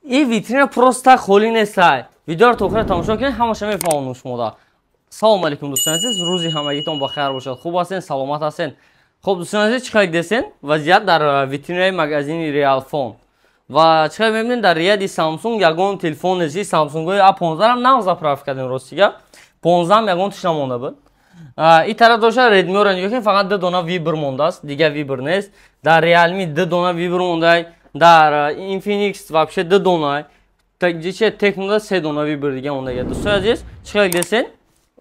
И витрина просто холӣ нестай. Видеоро то охира тамошо кунед, ҳамаша мефаҳмонам шумода. Салом алейкум, дӯстони азиз, рӯзи ҳамагитон ба хайр бошад. Хуб ҳастен, саломат ҳастен. Хуб, дӯстони азиз, чӣ хел десен? Вазъият дар витринаи магазини Realfon. Ва чӣ хел мебинед, дар ряди Samsung ягон телефон нест. Samsung-ҳои A15-ам нав заправка кардем, ростига. 15-ам ягон тиш намонда буд. И тараф дошта Redmi-ро нигоҳ кунед, фақат ду дона Viber мондааст, дигар Viber нест. Дар Realme ду дона Viber монда, дар Infinix вообще ду дона, че Tecno-да се дона Viber дига монда. Дӯстони азиз, чӣ хел десен?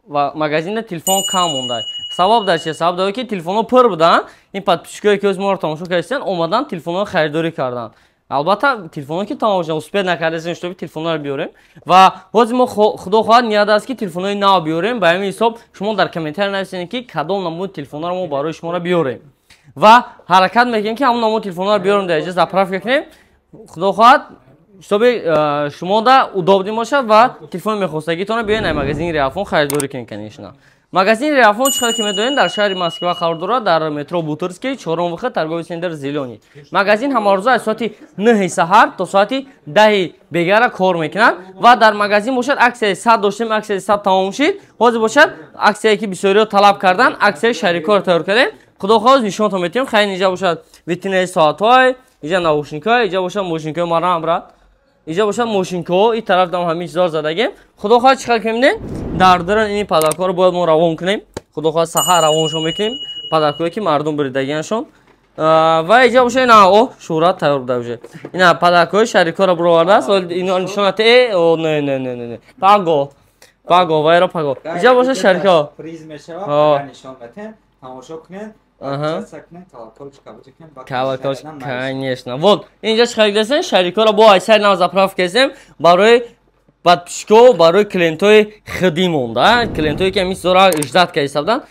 Ва магазинда телефон кам монда. Сабаб дар чист? Сабаб дар ки телефонҳо пур буданд. Ин подписчикое ки моро тамошо кардастанд, омадан телефонҳоро харидорӣ карданд. Албатта, телефонҳо ки тамошо успед накардастем, чтобы телефонҳоро биёрем. Ва ҳозир мо, худо хоҳад, ният аст ки телефонҳои нав биёрем. Ба ҳамин ҳисоб шумо дар комментария нависед, ки кадом намуди телефонҳоро мо барои шуморо биёрем. Ва ҳаракат мекунем, ки ҳамон намуди телефонҳоро биёрем, дар инҷа заправка кунем. Худо хоҳад, чтобы шумо да удобный бошад ва телефони мехостагитонро биёед дар магазини Realfon харидорӣ кунед, конечно. Магазини Realfon, чӣ хел ки медонед, дар шаҳри Москва қарор дорад, дар метро Бутырский, чорум выход, торговый центр «Зелёный». Магазин ҳамарӯза аз соати 9 саҳар то соати 10 бегара кор мекунад. Ва дар магазин бошад, аксияи 100 доштем, аксияи 100 тамом шид. Ҳозир бошад, аксияе ки бисёриҳо талаб карданд, аксияи шарикҳоро тайёр кардем. Худо хоҳад, нишонтон метиҳем. Хайр, инҷа бошад витринаи соатҳой, инҷа наушникҳо, инҷа бошад мошинкҳои марам, брат. Инҷа бошад мошинкаҳо, ин тараф дам ҳамин чизҳоро задагем. Худо хоҳад, чӣ хел ки мебинед, дар дарун ини подаркҳоро бояд мо равон кунем. Худо хоҳад, саҳар равоншон мекунем, подаркҳое ки мардум буридагианшон. Ва инҷа бошад, ина о шӯҳрат тайёр буда уже. Ина подаркҳои шарикҳоро буровардааст. Ино нишонате, о не не не не. Паго. Паго, вайро паго. Инҷа бошад шарикҳо. Приз мешавад, нишон метем, тамошо кунед. Колокольчик, конечно. Вот, инҷа чӣ хел десен, шарикҳоро бо айсаи нав заправка кардем барои подписчикҳо, барои клиентҳои худӣ монда, клиентҳое ки ҳамин чизҳоро ждать карда буданд.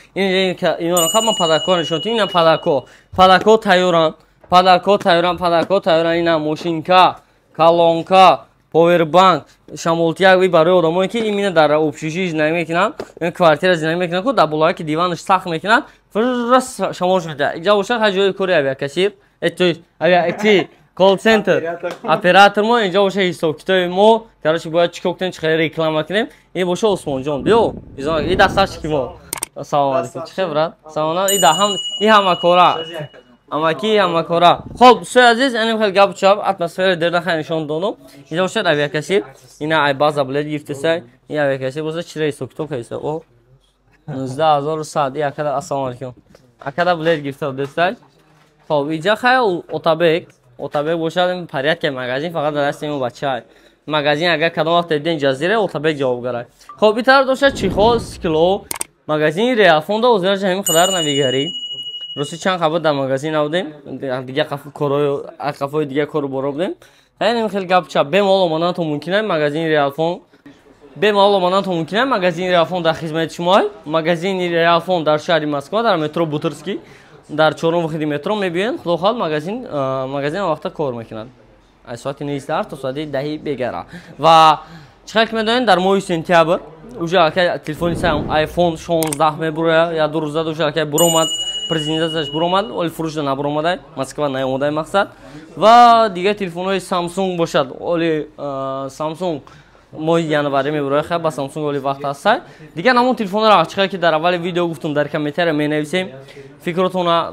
Инора хаб ман подаркҳоро нишон дидем. Ина подаркҳо, подаркҳо тайёранд, подаркҳо тайёранд, подаркҳо тайёранд. Ина мошинка, колонка, повербанк, шамолтияк барои одамое ки именно дар общежитие зиндагӣ мекунанд, квартира зиндагӣ мекунанд, ку дар болое ки диванаш сахт мекунанд, фррас шамолш медиҳад. Инҷа бошад ҳар ҷои кори авиакассир, то есть авиа колл-центр оператор мо, инҷа боша ҳисобкитоби мо. Короче, бояд чӣ кор кунем, чӣ хел реклама кунем. Ин боша Осмонҷон, биё, и дасташки мо. Салом алейкум, чӣ хел, брат? Салом. И да ҳам и ҳамакора, амаки ҳамакора. Хоб, дӯстои азиз, аним хел гапу чап, атмосфераи дерна хел нишон додам. Инҷа бошад авиакассир, ина ай база билет гирифтесай. Ин авиакассир боша чира ҳисобкитоб кардеса? О, 19 100. И акада, ассалому алейкум, акада билет гирифта десай. Хоб, инҷа хай Отабек. Отабек бошад, порядке магазин фақат дар дасти ин бача. Магазин агар кадом вақт диден ҷазира, Отабек ҷавобгарай. Хоб, ин тараф дошад чехол, стекло. Магазини Реалфонда озираҷа ҳамин қадар навигарӣ. Рости, чанд қабл дар магазин набудем, дигар корҳои қафои дигар кору боро будем. Ҳайнем хел гап чап, бемалол омаданатон мумкин магазини Реалфон, бемалол омаданатон мумкин. Магазини Реалфон дар хизмати шумоай. Магазини Реалфон дар шаҳри Москва, дар метро Бутырский, дар чорум выходи метро мебиёед. Худо хоҳад, магазин вақта кор мекунад аз соати 9 саҳар то соати 10 бегара. Ва чӣ хел ки медонед, дар моҳи сентябр уже аллакай телефони iPhone 16 мебурояд. Я 2 рӯз зад уже аллакай буромад, презентатсияш буромад, оли фурӯшда набуромадай, Москва наомадай мақсад. Ва дигар телефонҳои Samsung бошад, оли Samsung моҳи январе мебурояд. Хай, ба Samsung оли вақт ҳастай. Дигар намон телефонҳоро, чӣ хел ки дар аввали видео гуфтум, дар комментария менависем фикротона,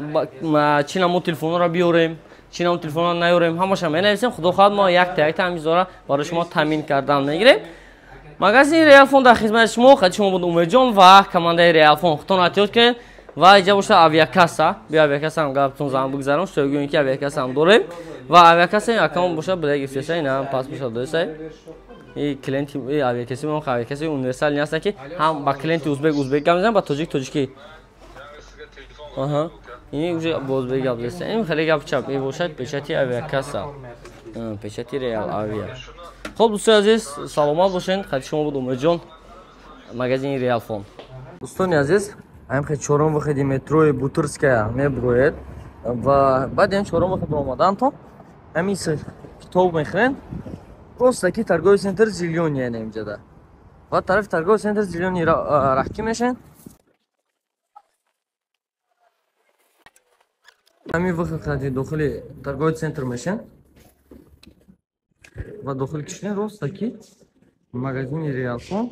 чӣ намон телефонҳоро биёрем, чӣ намон телефонҳоро наёрем, ҳамаша менависем. Худо хоҳад, мо якта якта ҳамин чизҳоро барои шумо таъмин кардан мегирем. Магазини Реалфон дар хизмати шумо. Хади шумо буд Умедҷон ва командаи Реалфон. Худтон эҳтиёт кунед. Ва инҷа боша авиакасса. Биё, авиакасса ҳам гаптон зан бигзарам, что гӯем ки авиакасса ҳам дорем. Ва авиакасса аккаунт боша, билет гирифтеса, ина паспорт доресай. И клиенти и авиакасси мо авиакасси универсал нест, ки ҳам ба клиенти узбек узбек гап мезанад, ба тоҷик тоҷикӣ. Аҳа, ини уже бо узбек гап зеста. Ин хеле гап чап. Ин бошад печати авиакасса, печати Реал Авиа. Хоб, дӯстои азиз, саломат бошед. Хади шумо буд Умедҷон, магазини Реалфон. Дӯстони азиз, ҳамин чорум выходи метрои Бутырская мебуроед ва баъди ҳам чорум выход омадантон ҳамин китоб мехӯред, просто ки торговый центр «Зелёный», яъне инҷада ва тарафи торговый центр «Зелёный» раҳкӣ мешавед. Ҳамин выход қади дохили торговый центр мешавед. Ва дохил кишидем, роста ки магазини Реалфон.